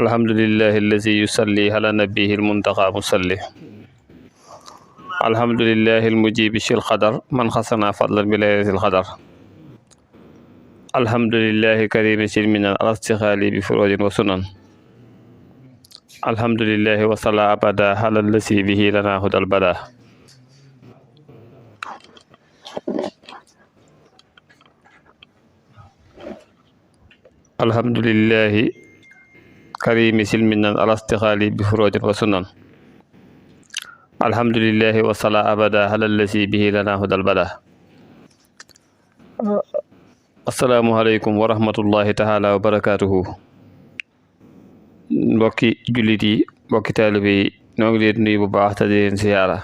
alhamdulillahi allazi yusalli ala nabihi almuntaqa musalli alhamdulillahi almujibi shil qadar man xasana fadlan bi laylatil qadar alhamdulillahi karimi silminan alastiqaali bi furujin wa sunan alhamdulillahi wa salla abada ala allazi bihi lana hudal bada alhamdulillahi karimi silminan alastiqaali bi furujin wa sunan alhamdulillahi wa salla abada ala allazi bihi lana hudal bada asalaamualeykum wa rahmatullahi taala wa barakatuhu mbokki jullit yi mbokki taalibe yi ñoo ngi leen nuyu bu baax te di leen siyaara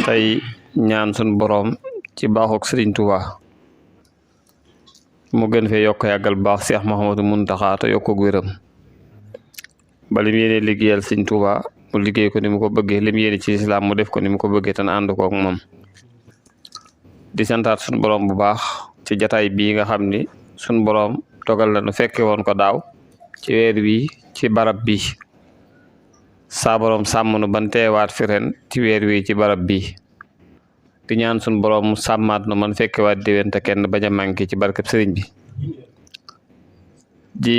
tey ñaan sun boroom ci baaxuk Sëriñ Tuubaa mu gën fee yokk yàggal baax Seex Muhammadu Muntaxa te yokk ak wéram ba lim yéene liggéeyal Sëriñ Tuubaa mu liggéey ko ni mu ko bëggee lim yéene ci islaam mu def ko ni mu ko bëggee te ànd ko ak moom di santaat sun boroom bu baax ci jataay bii nga xam ni sun boroom dogal na nu fekke woon ko daaw ci weer wi ci barab bi saa boroom sàmm nu ban teewaat fi ren ci weer wi ci barab bi di ñaan sun boroom mu sàmmaat nu man fekkewaat déwén te kenn bañ a manqué ci barkeb sëriñ bi di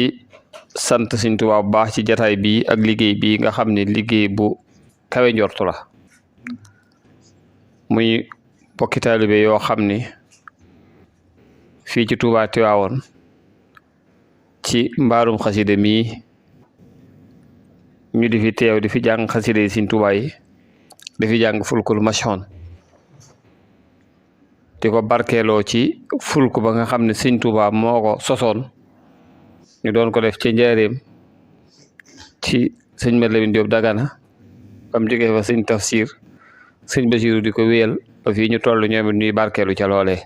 sant Sëriñ Tuubaa bu baax ci jataay bii ak liggéey bii nga xam ni liggéey bu kawe njortu la muy bokki taalibe yoo xam ni fii ci Tuubaa Tiwaawoon ci mbaarum xaside mii ñu di fi teew di fi jàng xaside yi Sëriñ Tuubaa yi di fi jàng fulkul mashhon di ko barkeeloo ci fulku ba nga xam ne Sëriñ Tuubaa moo ko sosoon ñu doon ko def ci njaareem ci sëñ Mat Lamin Jóob Dagana bam jógee fa sëñ Tafsir sëñ Basiiru di ko wéyal ba fii ñu toll ñoom it ñuy barkeelu ca loolee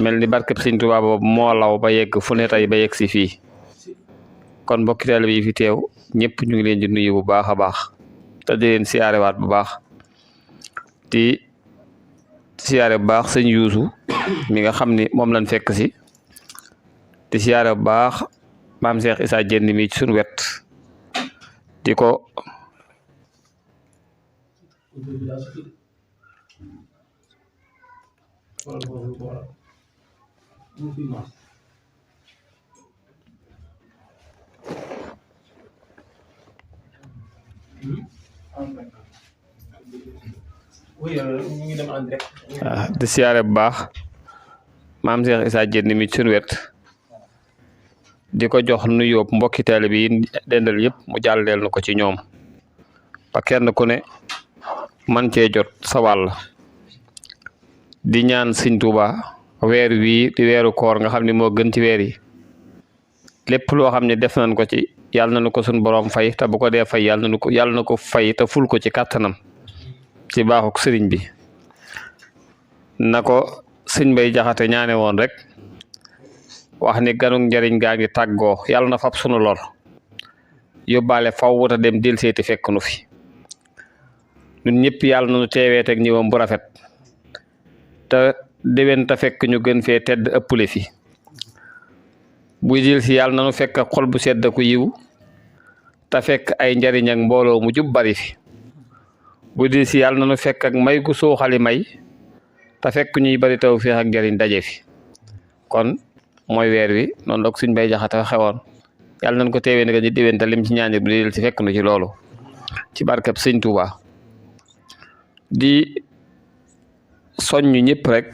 mel ni barkeb Sëriñ Tuubaa boobu moo law ba yegg fu ne tey ba yegg si fii kon mbokki taalibe yi fi teew ñëpp ñu ngi leen di nuyu bu baax a baax te di leen siyaarewaat bu baax di siyaare bu baax sëñ Yuusu mi nga xam ni moom lañ fekk si di siyaare bu baax maam Cheikh Issa Diène mi ci suñu wet di ko di siyaare bu baax maam Cheikh Issa Diène mi ci suñu wet di ko jox nuyoo mbokki taalibe yi dendal yëpp mu jàlleel na ko ci ñoom ba kenn ku ne man cee jot sa wàll di ñaan Sëriñ Tuubaa weer wii di weeru koor nga xam ne moo gën ci weer yi lépp loo xam ne def nañ ko ci yàlla na ko suñ boroom fay te bu ko dee fay yàlla na ko fay te ful ko ci kàttanam ci baaxuk sëriñ bi na ko sëñ Bay Jaxate ñaane woon rek wax ni ganuk njariñ gaa ngi tàggoo yàlla na fab sunu lor yóbbaale faw wuta dem del seeti fekk nu fi ñun ñëpp yàlla na nu teewee teg ñëwam bu rafet te déwén te fekk ñu gën fee tedd ëppale fi buy dil si yàlla na nu fekk xol bu sedd ku yiw te fekk ay njariñ ak mbooloo mu jub bari fi buy dil si yàlla na nu fekk ak may gu suuxali may te fekk ñuy bari taw fi ak njariñ daje fi kon mooy weer wi noonu la ko Sëriñ Bay Jaxate xewoon yàlla nañ ko teewee ne ñu déwén te lim ci ñaan bu dil si fekk nu ci loolu ci barkeb Sëriñ Tuubaa di soññu ñëpp rek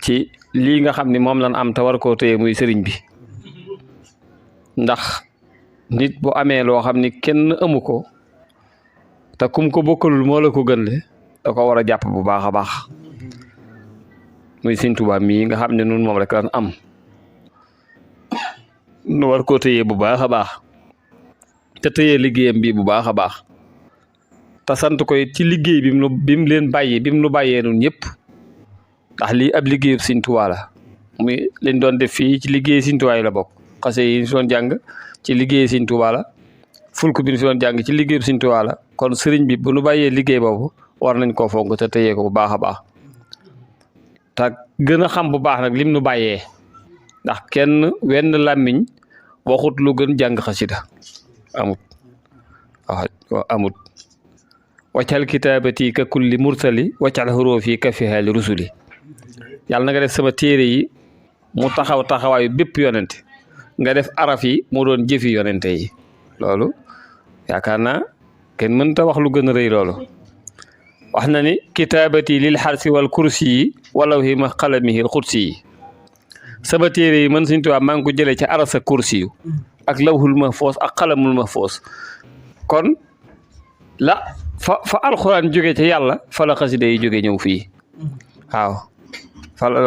ci lii nga xam ni moom lañ am te war koo téye muy sëriñ bi ndax nit bu amee loo xam ni kenn amu ko te kum ko bokkalul moo la ko gën le da ko war a jàpp bu baax a baax muy Sëriñ Tuubaa mii nga xam ne nun moom rek lan am nu war koo téye bu baax a baax te téye liggéeyam bi bu baax a baax te sant koy ci liggéey bi mu leen bàyyi bi mu nu bàyyee nun ñëpp ndax lii ab liggéeyu Sëriñ Tuubaa la muy liñ doon def fii ci liggéey Sëriñ Tuubaa yi la bokk xase yi ñu fi doon jàng ci liggéey Sëriñ Tuubaa la fulku bi ñu fi doon jàng ci liggéeyu Sëriñ Tuubaa la kon sëriñ bi bu nu bàyyee liggéey boobu war nañ koo fonk te téyee ko bu baax a baax te gën a xam bu baax nag lim nu bàyyee ndax kenn wenn làmmiñ waxut lu gën jàng xasida amut amut waccal kitaabati ka kulli mursali waccal xuruufi ka fihaali rusuli yàlla na nga def sama téere yi mu taxaw taxawaayu bépp yonente nga def araf yi mu doon jëfi yonente yi loolu yaakaar naa kenn mënta wax lu gën a rëy loolu wax na ni kitaabati lil xarsi wal kursi yi walaw hi ma xalamihi xursi yi sama téere yi man Sëñ Tuubaa maa ngi ko jëlee ca arasa kursi yu ak lawhul mahfuus ak xalamul mahfuus kon la fa alxuraan jóge ca yàlla fa la xasida yi jóge ñëw fii waaw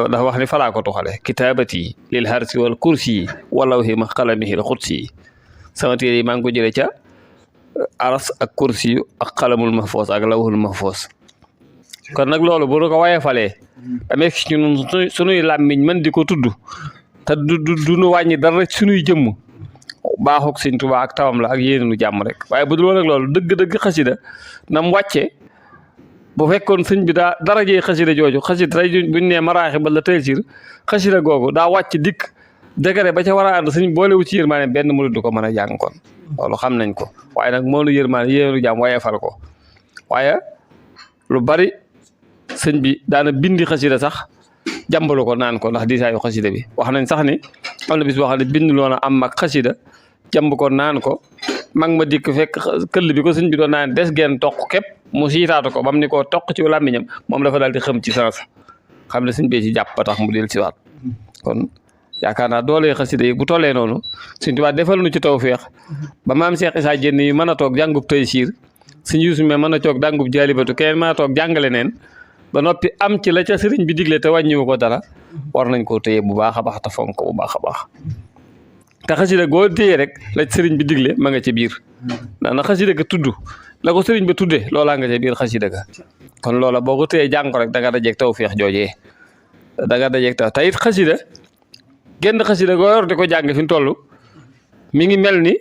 dafa wax ni falaa ko tuxale kitaabati lil xarsi wal kursi yi walaw hi ma xalamihi xursi yi sama téere yi maa ngi ko jëlee ca aras ak kursi yu ak xalamul mahfuus ak lawhul mahfuus kon nag loolu bu nu ko waye falee amee ci ñun sunuy làmmiñ man di ko tudd te du nu wàññi dara sunuy jëmm baaxuk Sëñ Tuubaa ak tawam la ak yéenenu jàmm rek waaye bu dul woon ak loolu dëgg-dëgg xasida nam wàcce bu fekkoon sëñ bi daa darajee xasida jooju xasida tey buñ nee maraaxi ba la taysiir xasida googu daa wàcc dikk dëgëre ba ca war a ànd sëñ boolewu ci yërmaane benn murid du ko mën a jàng kon loolu xam nañ ko waaye nag moo nu yërmaane yéenenu jàmm waaye fal ko waaye lu bari sëñ bi daana bindi xasida sax jàmbalu ko naan ko ndax diisaayu xasida bi wax nañ sax ni am na bis boo xam ne bind loona am mag xasida jàmb ko naan ko mag ma dikk fekk këll bi ko sëñ bi doon naan des geen toq képp mu siitaatu ko bam ni ko toq ci làmmiñam moom dafa daal di xëm ci sens xam ne sëñ bee ci jàpp ba tax mu del si waat kon yaakaar naa doolee xasida yi bu tollee noonu Sëñ Tuubaa defal nu ci tawfeex ba maam Cheikh Issa Diène yi mën a toog jàngub Taysiir Sëñ Yuusu me mën a toog jàngub Jaalibatu keneen mën a toog jàngale neen ba noppi am ci la ca sëriñ bi digle te wàññiwu ko dara war nañ koo téye bu baax a baax te fonk ko bu baax a baax te xasida goo téye rek la sëriñ bi digle ma nga ci biir na xasida ga tudd la ko sëriñ ba tuddee loolaa nga ca biir xasida ga kon loola boo ko téyee jàng ko rek da nga dajeeg tawfeex joojee da nga dajeeg taw te it xasida genn xasida goo yor di ko jàng fi mu toll mi ngi mel ni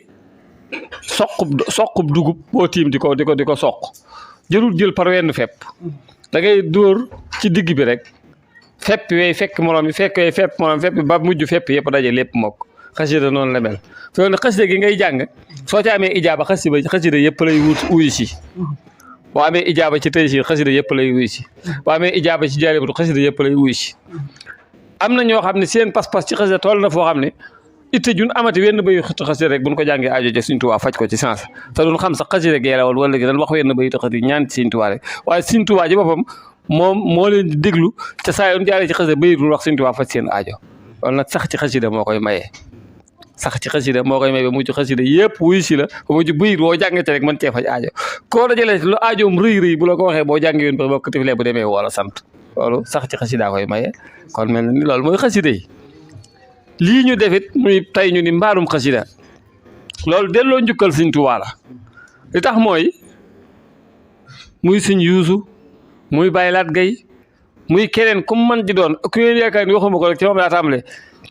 soqub dugub boo tiim di ko soq jëlul jël par wenn fepp da ngay dóor ci digg bi rek fepp yooyu fekk moroom yi fekk yooyu fepp moroom fepp ba mujj fepp yëpp daje lépp mokk xasida noonu la mel fi ne xasida gi ngay jàng soo ci amee ijaaba xasida yëpp lay wuyu si boo amee ijaaba ci Taysiir xasida yëpp lay wuyu si boo amee ijaaba ci Jaalibatu xasida yëpp lay wuyu si am na ñoo xam ne seen pas-pas ci xasida toll na foo xam ne itte jun amati wenn bayu xasida rek buñ ko jàngee aajo ja Sëñ Tuubaa faj ko ci sens te duñ xam sax xasida gee la woon wala gi dañ wax wenn bayu taxati ñaan ci Sëñ Tuubaa rek waaye Sëñ Tuubaa ji boppam moom moo leen di déglu te saa yoon jaaree ci xasida bayit lu wax Sëñ Tuubaa faj seen aajo loolu nag sax ci xasida moo koy maye sax ci xasida moo koy maye ba mujj xasida yëpp wuyu si la ba mujj bayit boo jàngee ci rek mën cee faj aajo koo dajalee lu aajoom rëy bu la ko waxee boo jàngee yoon ba bokk tiflee bu demee wala sant loolu sax ci xasida koy maye kon mel na ni loolu mooy xasida yi lii ñu defit muy tey ñu ni mbaarum xasida loolu delloo njukkal Sëñ Tuubaa la li tax mooy muy Sëñ Yuusu muy Baay Laat Gay muy keneen ku mën di doon ku ngeen yaakaar ni waxuma ko rek ci moom laa tàmbalee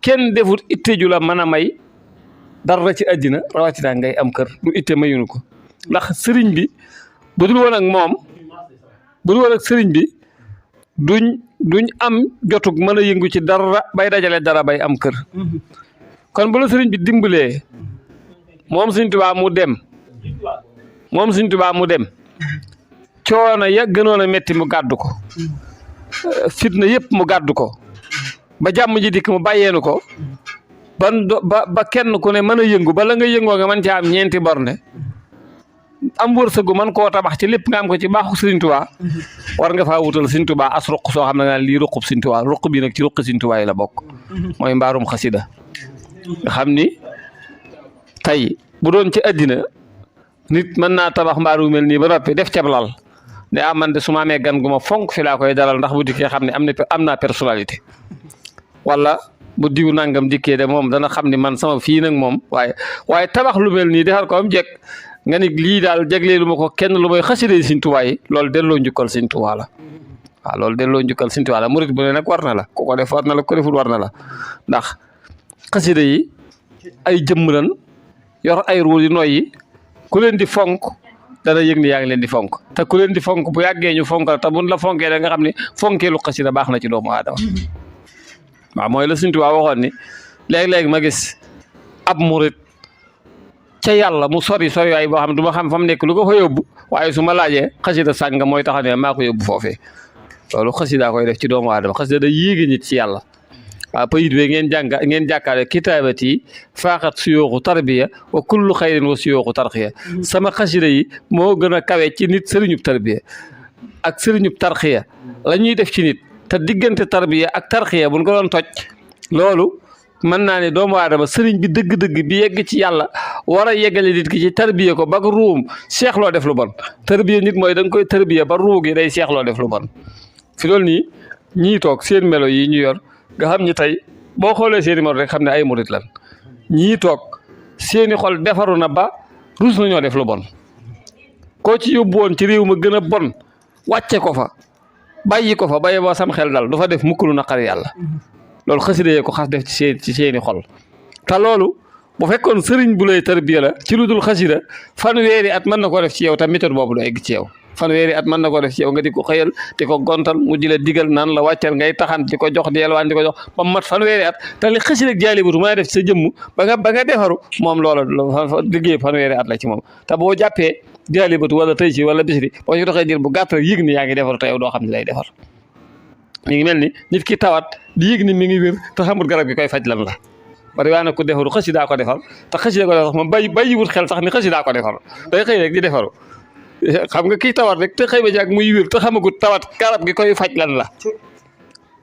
kenn defut itte ju la mën a may dara ci àddina rawatina ngay am kër du itte mayunu ko ndax sëriñ bi bu dul woon ak moom bu dul woon ak sëriñ bi duñ am jotug mën a yëngu ci dara bay dajale dara bay am kër kon bu la sëriñ bi dimbalee moom Sëñ Tuubaa mu dem coono ya gënoon a metti mu gàddu ko fitna yëpp mu gàddu ko ba jàmm ji dikk mu bàyyeenu ko ba kenn ku ne mën a yëngu ba la nga yëngoo nga mën caa am ñeenti borne am wërsëgu man koo tabax ci lépp nga am ko ci baaxu Sëñ Tuubaa war nga faa wutal Sëñ Tuubaa as ruq soo xam ne nga lii ruqub Sëñ Tuubaa ruq bi nag ci ruq Sëñ Tuubaa yi la bokk mooy mbaarum xasida nga xam ni tey bu doon ci àddina nit mën naa tabax mbaaru mel nii ba noppi def ca lal ne man de su ma amee gan gu ma fonk fi laa koy dalal ndax bu dikkee xam ne am naa personnalité wala bu diw nangam dikkee de moom dana xam ni man sama fii nag moom waaye tabax lu mel nii defar ko am jekk nga ni lii daal jagleelu ma ko kenn lu mooy xasida yi Sëñ Tuubaa yi loolu delloo njukkal Sëñ Tuubaa la waaw loolu delloo njukkal Sëñ Tuubaa la murit bu ne nag war na la ku ko def war na la ku ko deful war na la ndax xasida yi ay jëmm lan yor ay ruur yi nooy ku leen di fonk dana yëg ni yaa ngi leen di fonk te ku leen di fonk bu yàggee ñu fonk la te buñ la fonkee da nga xam ne fonkeelu xasida baax na ci doomu aadama waaw mooy la Sëñ Tuubaa waxoon ni léeg-léeg ma gis ab murit ca yàlla mu sori waay boo xam ne du ma xam fa mu nekk lu ko fa yóbbu waaye su ma laajee xasida sàng mooy tax ne maa ko yóbbu foofee loolu xasida koy def ci doomu aadama xasida da yéegi nit ci yàlla waaw payit be ngeen jàkkaale kitaabati faaxat suyooxu tarbiya wa kullu xayrin wa suyooxu tarxiya sama xasida yi moo gën a kawe ci nit sëriñub tarbiya ak sëriñub tarxiya la ñuy def ci nit te diggante tarbiya ak tarxiya buñ ko doon toj loolu mën naa ne doomu aadama sëriñ bi dëgg-dëgg bi yegg ci yàlla war a yeggale nit ki ci tarbiya ko ba ruum seexloo def lu bon tarbiya nit mooy da nga koy tarbiya ba ruu gi day seexloo def lu bon fi loolu nii ñii toog seen melo yi ñu yor nga xam ni tey boo xoolee seeni melo rek xam ne ay murit lan ñii toog seeni xol defaru na ba ruus nañoo def lu bon koo ci yóbbu woon ci réew ma gën a bon wàcce ko fa bàyyi ko fa bàyyi boo sam xel dal du fa def mukk lu naqar yàlla loolu xasida yee ko xas def ci seeni xol te loolu bu fekkoon sëriñ bu lay tarbiya la ci lu dul xasida fanweeri at mën na ko def ci yow te méthode boobu du egg ci yow fanweeri at mën na ko def ci yow nga di ko xëyal di ko gontal mu di la digal naan la wàccal ngay taxan di ko jox di yelwaan di ko jox ba mat fanweeri at te li xasida ak jaalibatu mën a def ci sa jëmm ba nga defaru moom loola liggéey fanweeri at la ci moom te boo jàppee jaalibatu wala tey ci wala bisri boo ci doxee dir bu gàtt rek yëg ni yaa ngi defaru te yow doo xam ne lay defar mi ngi mel ni nit ki tawat di yëg ni mi ngi wér te xamul garab gi koy faj lan la bari waa na ko defaru xasida ko defar te xasida ko defar moom bàyyiwut xel sax ni xasida ko defar day xëy rek di defaru xam nga kii tawat rek te xëy ba jàg muy wér te xamagut tawat garab gi koy faj lan la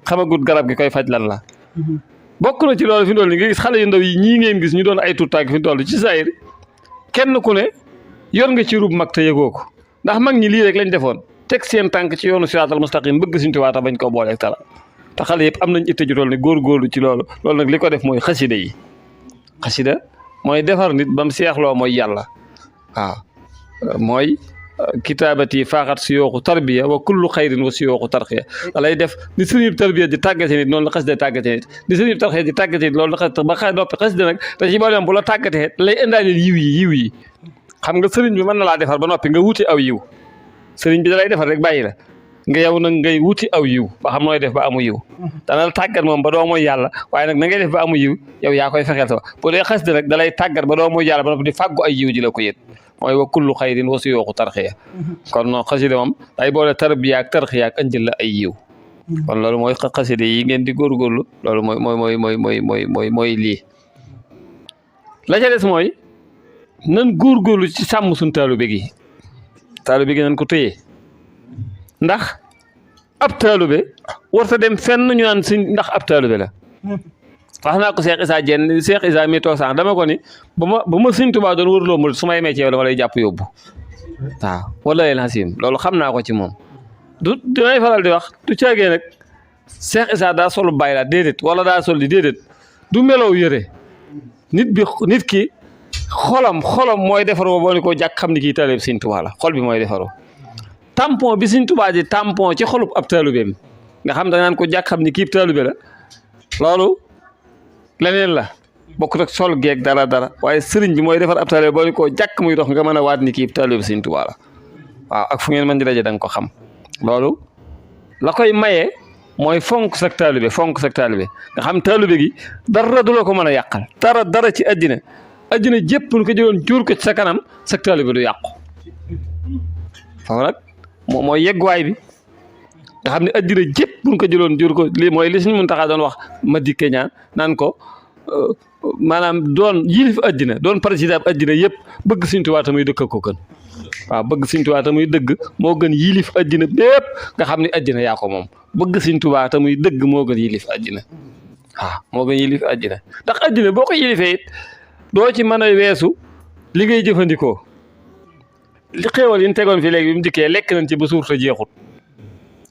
xamagut garab gi koy faj lan la bokk na ci loolu fi mu toll nii nga gis xale yu ndaw yi ñii ngeen gis ñu doon ay tuutaag fi mu toll ci saayir kenn ku ne yor nga ci rub mag te yëgoo ko ndax mag ñi lii rek lañ defoon teg seen tànk ci yoonu siraatal mustaqim bëgg Sëriñ Tuubaa bañ koo booleeg tara te xale yëpp am nañ itte ju toll ni góorgóorlu ci loolu nag li ko def mooy xasida yi xasida mooy defar nit ba mu seexloo mooy yàlla waaw mooy kitaabati faaxat siyooxu tarbiya wa kullu xayrin wa siyooxu tarxiya da lay def ni sëriñ tarbiya di tàggate nit noonu la xasida tàggate nit ni sëriñ tarxiya di tàggate nit loolu la xasida ba noppi xasida nag te ci boolem bu la tàggatee da lay indaaleel yiw yi xam nga sëriñ bi mën na laa defar ba noppi nga wuti aw yiw sëriñ bi da lay defar rek bàyyi la nga yow nag ngay wuti aw yiw ba xam nooy def ba amu yiw dana la tàggat moom ba doo mooy yàlla waaye nag na ngay def ba amu yiw yow yaa koy fexeel sa bu dee xasida nag da lay tàggat ba doo mooy yàlla ba noppi di fàggu ay yiw di la ko yët mooy wa kullu xayrin wa siyooxu tarxiya kon noonu xasida moom day boole tarbiya ak tarxiya ak andil la ay yiw kon loolu mooy xasida yi ngeen di góorgóorlu loolu mooy lii la ca des mooy nan góorgóorlu ci sàmm suñ taalibe gi nan ko téye ndax ab taalibe warta dem fenn ñu naan si ndax ab taalibe la wax naa ko Cheikh Issa Diène Cheikh Issa mi toog sax dama ko ni ba ma Sëriñ Tuubaa doon wërloo mu su ma yemee ci yow dama lay jàpp yóbbu waaw wala leen xasim loolu xam naa ko ci moom du damay faral di wax du caagee nag Cheikh Issa daa solu bàyyi laa déedéet wala daa sol di déedéet du melow yëre nit ki xolam mooy defaroo boo ni ko jàkk xam ni kii taalibe Sëriñ Tuubaa la xol bi mooy defaroo tampon bi Sëriñ Tuubaa di tampon ci xolub ab taalibeem nga xam da naan ko jàkk xam ni kii taalibe la loolu leneen la bokkut ak sol geeg dara waaye sëriñ bi mooy defar ab taalibe boo ni ko jàkk muy dox nga mën a waat ni kii taalibe Sëriñ Tuubaa la waaw ak fu ngeen mën di daje da nga ko xam loolu la koy maye mooy fonk sak taalibe nga xam taalibe gi dara du la ko mën a yàqal dara ci àddina jépp nu ko jëloon jur ko ci sa kanam sak taalibe du yàqu foofu nag mooy yegguwaay bi nga xam ne àddina jépp buñ ko jëloon jur ko lii mooy li Sëriñ Muntaxa doon wax ma dikke ñaan naan ko maanaam doon yilif àddina doon président àddina yëpp bëgg Sëriñ Tuubaa muy dëkk ko gën waaw bëgg Sëriñ Tuubaa muy dëgg moo gën yilif àddina bépp nga xam ne àddina yaa ko moom bëgg Sëriñ Tuubaa muy dëgg moo gën yilif àddina waaw moo gën yilif àddina ndax àddina boo ko yilifee it doo ci mën a weesu li ngay jëfandikoo li xéewal yi ñu tegoon fii léegi bi mu dikkee lekk nañ ci ba suur te jeexut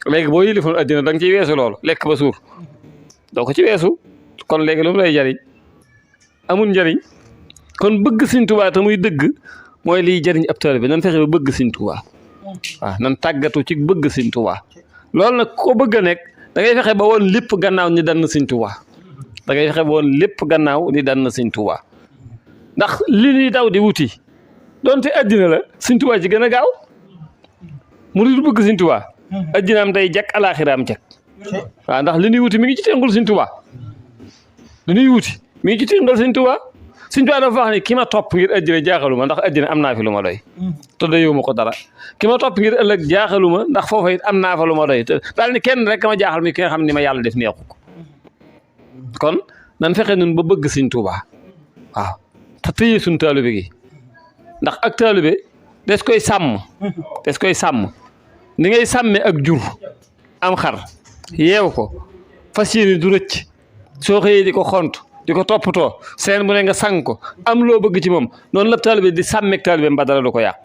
léegi boo yilifoon àddina da nga ciy weesu loolu lekk ba suur doo ko ci weesu kon léegi lu mu lay jariñ amul njariñ kon bëgg Sëriñ Tuubaa muy dëgg mooy liy jariñ ab taalibe bi nan fexe ba bëgg Sëriñ Tuubaa waaw nan tàggatu ci bëgg Sëriñ Tuubaa loolu nag ko bëgg a nekk da ngay fexe ba woon lépp gannaaw ni dann Sëriñ Tuubaa da ngay fexe ba woon lépp gannaaw ni dann Sëriñ Tuubaa ndax li ñuy daw di wuti doonte àddina la Sëriñ Tuubaa ci gën a gaaw mu du bëgg Sëriñ Tuubaa àddinaam day jag alaaxiraam jag waaw ndax li ñuy wuti mi ngi ci tëngul Sëriñ Tuubaa li ñuy wuti mi ngi ci tëngal Sëriñ Tuubaa Sëñ Tuubaa dafa wax ni ki ma topp ngir àddina jaaxaluma ndax àddina am naa fi lu ma doy te doyuma ko dara ki ma topp ngir ëllëg jaaxaluma ndax foofa it am naa fa lu ma doy te daal ni kenn rek ma jaaxal mi ki nga xam ni ma yàlla def neexu ko kon nan fexe nun ba bëgg Sëñ Tuubaa waaw te tëye suñ taalibe gi ndax ak taalibe des koy sàmm ni ngay sàmme ak jur am xar yeew ko fas yéene du rëcc soo xëyee di ko xont di ko toppatoo seen bu ne nga sang ko am loo bëgg ci moom noonu la taalibe di sàmmeeg taalibe ba dara du ko yàq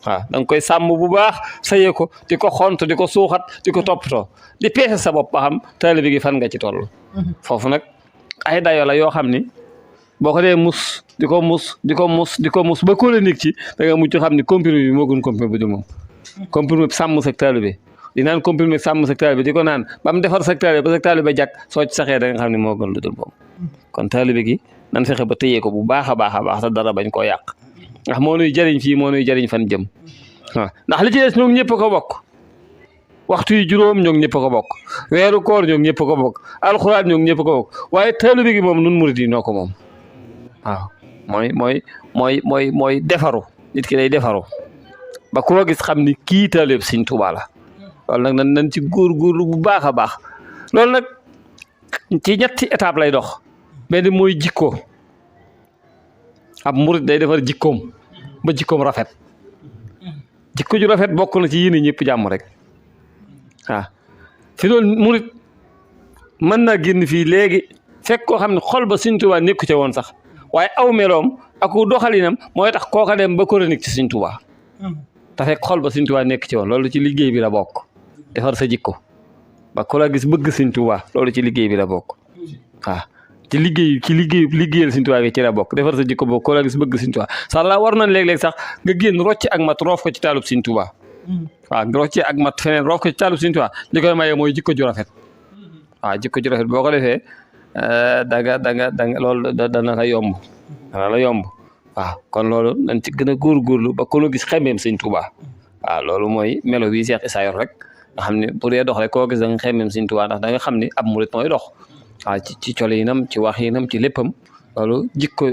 waaw da nga koy sàmm bu baax sayee ko di ko xont di ko suuxat di ko toppatoo di peese sa bopp ba xam taalibe gi fan nga ci toll foofu nag ay dayo la yoo xam ni boo ko dee mus di ko mus ba chronique ci da nga mujj xam ni comprimé bi moo gën comprimé bu dul moom comprimé bi sàmm sa taalibe di naan comprimé sàmm sa taalibe di ko naan ba mu defar sa taalibe ba sa taalibe jàkk soo ci saxee da nga xam ne moo gën lu dul moom kon taalibe gi nan fexe ba tëyee ko bu baax a baax te dara bañ koo yàq ndax moo nuy jëriñ fii moo nuy jëriñ fan jëm waaw ndax li ci des ñoom ñëpp ko bokk waxtu yi juróom ñoom ñëpp ko bokk weeru koor ñoom ñëpp ko bokk alxuraan ñoom ñëpp ko bokk waaye taalibe gi moom nun murid yi noo ko moom waaw mooy defaru nit ki day defaru ba koo gis xam ni kii taalibe Sëñ Tuubaa la loolu nag nan ci góorgóorlu bu baax a baax loolu nag ci ñetti étape lay dox benn mooy jikko ab murid day defar jikkoom ba jikkoom rafet jikko ju rafet bokk na ci yéene ñëpp jàmm rek waaw fi loolu murid mën naa génn fii léegi fekk koo xam ne xol ba Sëñ Tuubaa nekku ca woon sax waaye aw meloom ak doxalinam mooy tax kooka dem ba chronique ci Sëñ Tuubaa te fekk xol ba Sëñ Tuubaa nekk ci woon loolu ci liggéey bi la bokk defar sa jikko ba ku la gis bëgg Sëñ Tuubaa loolu ci liggéey bi la bokk waaw ci liggéeyal Sëñ Tuubaa bi ci la bokk defar sa jikko bokk ku la gis bëgg Sëñ Tuubaa sax la war nañ léeg-léeg sax nga génn rocc ak mat roof ko ci taalub Sëñ Tuubaa waaw nga rocc ak mat feneen roof ko ci taalub Sëñ Tuubaa li koy maye mooy jikko ju rafet waaw jikko ju rafet boo ko defee danga loolu dana la yomb waaw kon loolu nañ ci gën a góorgóorlu ba ku la gis xemeem Sëñ Tuubaa waaw loolu mooy melo wi Cheikh Issa yor rek nga xam ne bu dee dox rek koo gis da nga xemeem Sëñ Tuubaa ndax da nga xam ni ab murit mooy dox waaw ci colinam ci waxinam ci léppam loolu jikko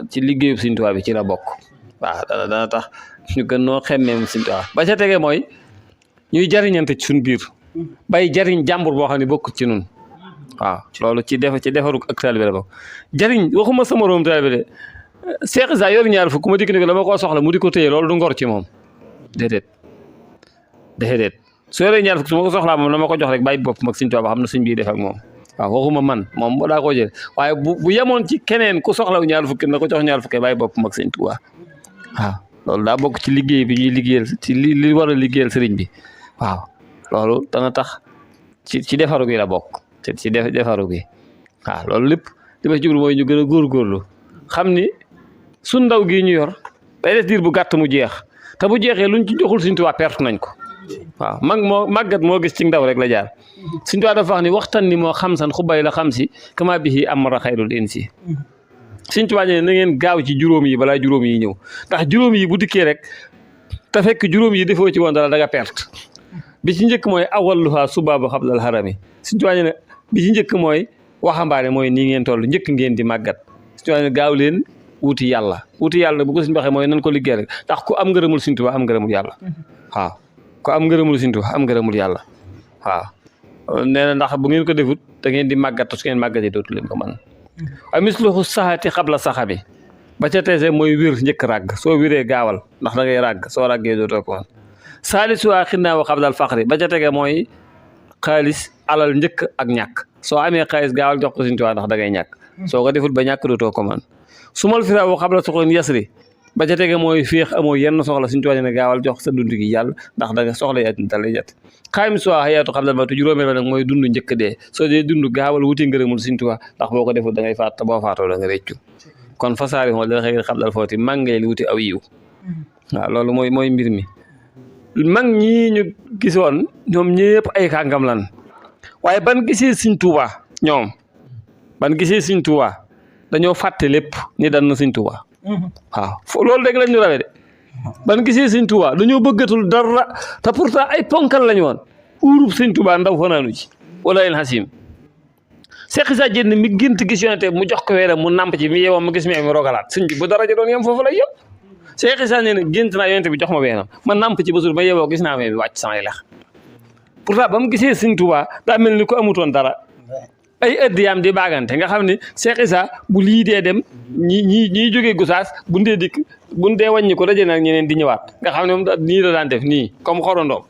ci liggéeyub Sëñ Tuubaa bi ci la bokk waaw dana tax ñu gën noo xemeem Sëñ Tuubaa ba ca tege mooy ñuy jariñante ci suñ biir bay jariñ jàmbur boo xam ne bokk ci nun waaw loolu ci defaru ak taalibe la bokk jariñ waxuma sama moroom taalibe de Cheikh Issa yor ñaar fukk ma dikk ni ko dama koo soxla mu di ko téye loolu du ngor ci moom déedéet su yoree ñaar fukk su ma ko soxlaa moom dama ko jox rek bàyyi bopp mag Sëñ Tuubaa ba xam ne sëñ bii def ak moom waaw waxuma man moom daa koo jël waaye bu yemoon ci keneen ku soxlaw ñaar fukki na ko jox ñaar fukki bàyyi bopp mag Sëñ Tuubaa waaw loolu daa bokk ci liggéey bi ñuy liggéeyal ci li war a liggéeyal sëriñ bi waaw loolu dana tax ci defaru gi la bokk ci defaru gi waaw loolu lépp li ma ci jublu mooy ñu gën a góorgóorlu xam ni su ndaw gii ñu yor day des diir bu gàtt mu jeex te bu jeexee luñ ci joxul Sëñ Tuubaa perte nañ ko waaw màggat moo gis ci ndaw rek la jaar Sëñ Tuubaa dafa wax ni waxtaan ni moo xam san xubay la xam si kama bihi amara xayrul insi Sëñ Tuubaa ne na ngeen gaaw ci juróom yi balaa juróom yi ñëw ndax juróom yi bu dikkee rek te fekk juróom yi defoo ci woon dara da nga perte bi ci njëkk mooy awalluha subaabu xablal harami Sëñ Tuubaa ne bi ci njëkk mooy waxambaane mooy nii ngeen toll njëkk ngeen di màggat Sëñ Tuubaa ne gaaw leen wuti yàlla bu ko suñu waxee mooy nan ko liggéey rek ndax ku am ngërëmul Sëñ Tuubaa am ngërëmul yàlla waaw ku am ngërëmul Sëñ Tuubaa am ngërëmul yàlla waaw nee na ndax bu ngeen ko defut da ngeen di màggat su ngeen màggatee dootu leen ko mën waaye misluhu saxati xabla saxa bi ba ca teese mooy wér njëkk ràgg soo wéree gaawal ndax da ngay ràgg soo ràggee dootoo ko mën saalisuwaa xinnaawa xabdal faxri ba ca tege mooy xaalis alal njëkk ak ñàkk soo amee xaalis gaawal jox ko Sëñ Tuubaa ndax da ngay ñàkk soo ko defut ba ñàkk dootoo ko mën sumal firaawu xabla soxla yasri ba ca tege mooy féex amoo yenn soxla Sëñ Tuubaa ne gaawal jox sa dund gi yàlla ndax da nga soxla yaat da lay jot xaami suwaa xayaatu xabdal mawti juróomeel ba nag mooy dund njëkk dee soo dee dund gaawal wuti ngërëmul Sëñ Tuubaa ndax boo ko defut da ngay faat te boo faatoo da nga réccu kon fasaari xool dana xëy xabdal footi màngeel wuti aw yiw waaw loolu mooy mbir mi mag ñii ñu gisoon ñoom ñëpp ay kàngam lan waaye ban gisee Sëñ Tuubaa ñoom ban gisee Sëñ Tuubaa dañoo fàtte lépp ni dan na Sëñ Tuubaa waaw loolu rek lañ ñu rawee de ban gisee Sëñ Tuubaa dañoo bëggatul dara te pourtant ay ponkal lañu woon uurub Sëñ Tuubaa ndaw fanaanu ci wala el hasim Cheikh Issa Diène mi gént gis yonente mu jox ko weeram mu namp ci mi yeewoo mu gis mi rogalaat sëñ bi bu daraja doon yem foofu lay yem Cheikh Issa nee na gént naa yonente bi jox ma weenam ma namp ci basul ma yeewoo gis naa bi wàcc samay lex pourtant ba mu gisee sëñ Tuubaa daa mel ni ko amutoon dara ay ëddiyaam di baagante nga xam ne Cheikh Issa bu lii dee dem ñii jógee Gosaas bu ndee dikk bu dee wàññi ko daje nag ñeneen di ñëwaat nga xam ne moom nii la daan def nii comme xorondoom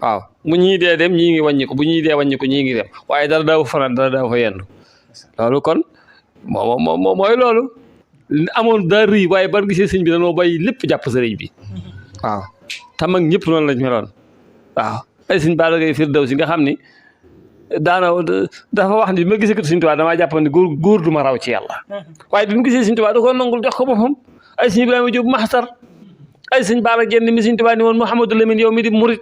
waaw mu ñii dee dem ñii ngi wàññi ko bu ñii dee wàññi ko ñii ngi dem waaye dara daaw fanaan dara daaw fa yendu loolu kon mooy loolu amoon daa rëy waaye ban gisee sëñ bi dañoo bàyyi lépp jàpp sëriñ bi waaw te mag ñëpp noonu lañ meloon waaw ay sëñ Bara Gaye Firdawsi nga xam ni dafa wax ni ma gisee ko sëñ Tuubaa damaa jàpp ni góor du ma raw ci yàlla waaye bi mu gisee sëñ Tuubaa da koo nangul jox ko boppam ay sëñ Ibrahima Jóob Maxtar ay sëñ Bara Diène mi sëñ Tuubaa ni woon Mouhamadou Lamine yow mi di murit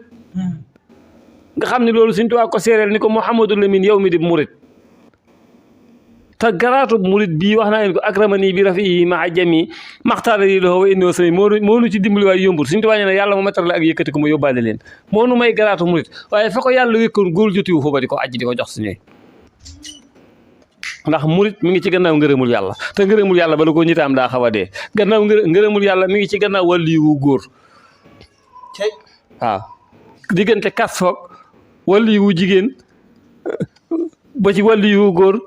nga xam ne loolu sëñ Tuubaa ko séeréel ni ko Mouhamadou Lamine yow mi di murit te garaatu murit bii wax naa leen ko akramani bi rafi maa jami maxtaara yi loxo wa innoo sami moo nu ci dimbali waaye yombul sëñ Tuubaa nee na yàlla mu mettal la ak yëkkati ko ma yóbbaale leen moo nu may garaatu murit waaye fa ko yàlla wékkoon góor jotiwu foofa di ko ajji di ko jox suñuy ndax murit mi ngi ci gannaaw ngërëmul yàlla te ngërëmul yàlla bala ko ñitaam daa xaw a dee gannaaw ngërëmul yàlla mi ngi ci gannaaw wàlliwu góor waaw diggante kas foog wàlliwu jigéen ba ci wàlliwu góor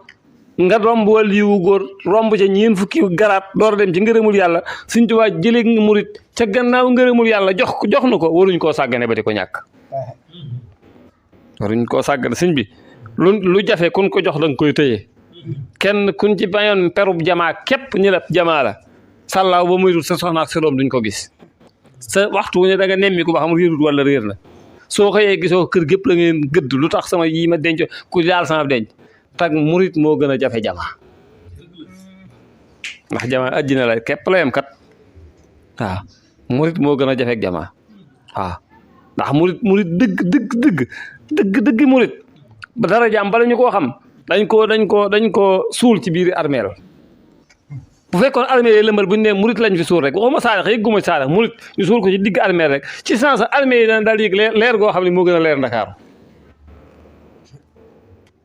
nga romb wàlliwu góor romb ca ñeen fukki garaat door a dem ci ngërëmul yàlla Sëñ Tuubaa jëlee murit ca gannaaw ngërëmul yàlla jox na ko waruñ koo sàggane ba di ko ñàkk waruñ koo sàggane sëñ bi lu jafe kun ko jox danga koy tëye kenn kun ci bañoon perub jamaa képp ñu la jamaa la sàllaaw ba muytul sa soxna ak sa doom duñ ko gis sa waxtu wu ne da nga nemmi ko ba xam réerut wala réer na soo xëyee gisoo kër gépp la ngeen gëdd lu tax sama yi ma denc ku daal sama denc tag murit moo gën a jafe jamaa ndax jamaa àddina la képp la yem kat waaw murit moo gën a jafe jamaa waaw ndax murit dëgg murit ba dara jaam bala ñu koo xam dañ ko suul ci biir armeel bu fekkoon armeel yi lëmbal bu ñu nee murit lañ fi suul rek waxuma saarax yëgguma saarax murit ñu suul ko ci digg armeel rek ci sens armeel yi dana daal yëg leer goo xam ne moo gën a leer Ndakaaru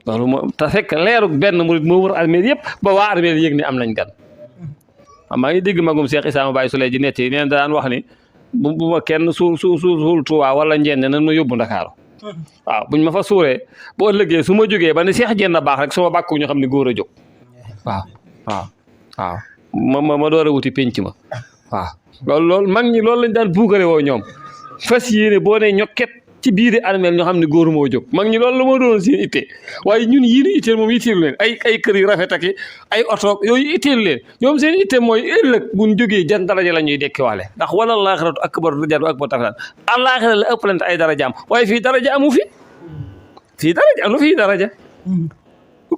loolu moo te fekk leeru benn murit moo wër armeel yëpp ba waa armeel yëg ni am nañ gan maa ngi dégg magum Cheikh Issa Baye Souley ji nett yi neen daan wax ni bu ma kenn suul Tuubaa wala njenne nan ma yóbbu Ndakaaru waaw buñ ma fa suuree boo ëllëgee su ma jógee ba ne Cheikh Diène baax rek su ma bàkku ñu xam ne góor a jóg waaw ma door a wuti penc ma waaw loolu mag ñi loolu lañ daan buugare woo ñoom fas yéene boo ne ñokket ci biir armeel ñoo xam ne góor moo jóg mag ñi loolu la moo doon seen itte waaye ñun yii ni itteel moom itteelu leen ay kër yu rafet ak ay oto yooyu itteelu leen ñoom seen itte mooy ëllëg buñ jógee jan daraja la ñuy dekkiwaale ndax wala laaxiratu akbar darajatan wa akbar tafsilan àllaaxira la ëppalante ay darajaam waaye fii daraja amu fii daraja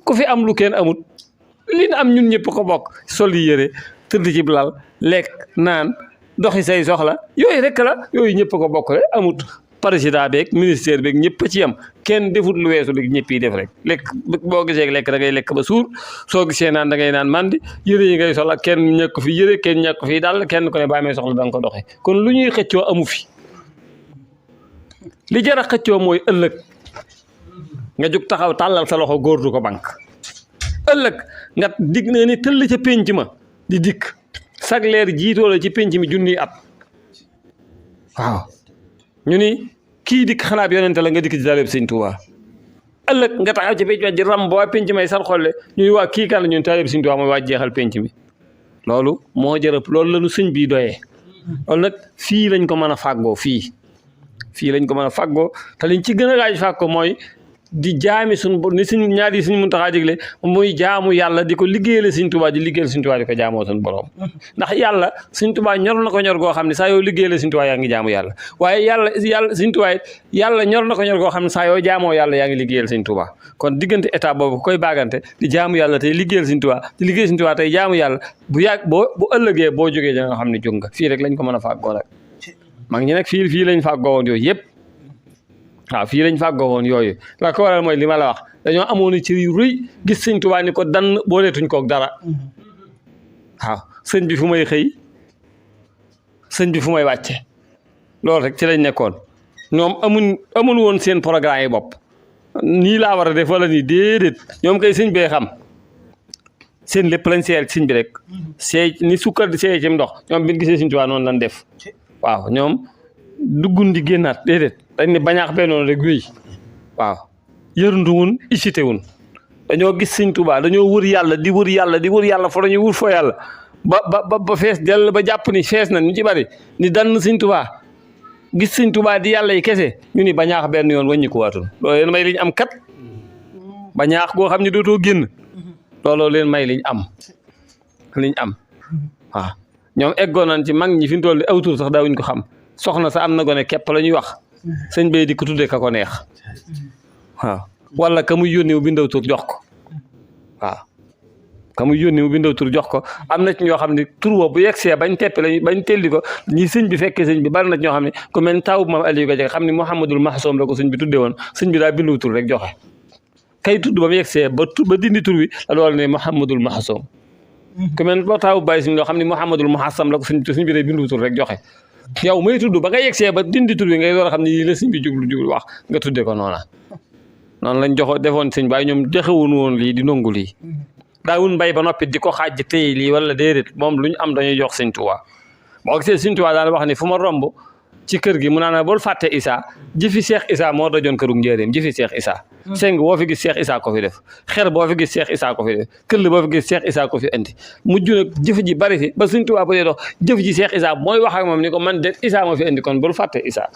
ku fi am lu kenn amut li na am ñun ñëpp ko bokk sol yi yëre tëdd ci lal lekk naan doxi say soxla yooyu rek la yooyu ñëpp ko bokk rek amut président beeg ministère beeg ñëpp ci yam kenn defut lu weesu li ñëpp yi def rek lekk boo gisee lekk da ngay lekk ba suur soo gisee naan da ngay naan mandi yëre yi ngay soxla kenn ñàkk fi yëre kenn ñàkk fi daal kenn ko ne baa may soxla da nga ko doxee kon lu ñuy xëccoo amu fi li jar a xëccoo mooy ëllëg nga jóg taxaw tàllal sa loxo góor du ko bank ëllëg nga dig ne ni tëll ca pénc ma di dikk sag leer jiitoo la ci pénc mi junniy at waaw ñu ni kii dikk xanaa bi yonente la nga dikk ci daleb Sëñ Tuubaa ëllëg nga taxaw ci pénc ma di ram ba pénc may sar xolle ñuy waa kii kan la ñun talib Sëñ Tuubaa mooy waa jeexal pénc mi loolu moo jërëp loolu la ñu sëñ bii doyee loolu nag fii lañ ko mën a fàggoo fii lañ ko mën a fàggoo te liñ ci gën a laaj fàgg ko mooy di jaami ni suñ ñaari suñ Muntaxaa digle muy jaamu yàlla di ko liggéeyal Sëñ Tuubaa di liggéeyal Sëñ Tuubaa di ko jaamoo suñu borom ndax yàlla Sëñ Tuubaa ñor na ko ñor goo xam ne saa yoo liggéeyal Sëñ Tuubaa yaa ngi jaamu yàlla waaye yàlla Sëñ Tuubaa yàlla ñor na ko ñor goo xam ne saa yoo jaamoo yàlla yaa ngi liggéeyal Sëñ Tuubaa kon diggante état boobu koy baagante di jaamu yàlla tey liggéeyal Sëñ Tuubaa di liggéeyal Sëñ Tuubaa tey jaamu yàlla bu yàgg bu ëllëgee boo jógee da nga xam ne jóg nga fii rek lañ ko mën a fàggoo nag mag ñi nag fii lañ fàggoo woon yooyu yëpp waaw fii lañ fàggoo woon yooyu la ko waral mooy li ma la wax dañoo amoon ci yu rëy gis Sëñ Tuubaa ni ko dann booleetuñ koog dara waaw sëñ bi fu may xëy sëñ bi fu may wàcce loolu rek ci lañ nekkoon ñoom amuñ woon seen programme yi bopp nii laa war a def wala nii déedéet ñoom kay sëñ bee xam seen lépp lañ seeyal sëñ bi rek seey ni sukkar di seey ci ndox ñoom bi ñu gisee sëñ Tuubaa noonu lañ def waaw ñoom duggun di génnaat déedéet dañ ne bañaax bennoon rek wéy waaw yërnduwun isité wun dañoo gis sëñ Tuubaa dañoo wër yàlla di wër yàlla di wër yàlla fa dañuy wër foo yàlla ba fees dell ba jàpp ni fees na ñu ci bari ni dann sëñ Tuubaa gis sëñ Tuubaa di yàlla yi kese ñu ni bañaax benn yoon wàññi ko waatul loolu leen may liñ am kat bañaax goo xam ne dootoo génn looloo leen may liñ am waaw ñoom eggoon nañ ci mag ñi fi mu toll aw tur sax daawuñ ko xam soxna sa am na gone képp la ñuy wax sëñ bay di ko tuddee ka ko neex waaw wala ka muy yónni mu bindaw tur jox ko waaw ka muy yónni mu bindaw tur jox ko am na ci ñoo xam ne tur woo bu yegsee bañ teppe lañ bañ telli ko ñi sëñ bi fekkee sëñ bi bari na ci ñoo xam ne ku mel taw maam Aliou Gadiaga xam ne Mouhamadul Mahsoum la ko sëñ bi tuddee woon sëñ bi daa bindaw tur rek joxe kay tudd ba mu yegsee ba dindi tur bi la loolu ne Mouhamadul Mahsoum ku mel boo taw bàyyi suñ loo xam ne Mouhamadul Muhassam la ko sëñ bi day bindu tur rek joxe yow may tudd ba nga yegsee ba dindi tur bi ngay door a xam ne yii la sëñ bi jublu wax nga tuddee ko noona noonu lañ defoon sëñ waaye ñoom joxewuñu woon lii di nongu lii daawun mbay ba noppi di ko xaaj téye lii wala déedéet moom lu ñu am dañuy jox sëñ Tuubaa boo gisee sëñ Tuubaa daal wax ni fu ma romb ci kër gi mu naan bul fàtte Issa jëfi Cheikh Issa moo dajoon kërug njëriñ jëfi Cheikh Issa seng boo fi gis Cheikh Issa ko fi def xer boo fi gis Cheikh Issa ko fi def këll boo fi gis Cheikh Issa ko fi indi mujj nag jëf ji bari fi ba sëñ Tuubaa ba dee dox jëf ji Cheikh Issa mooy wax ak moom ni ko man de Issa moo fi indi kon bul fàtte Issa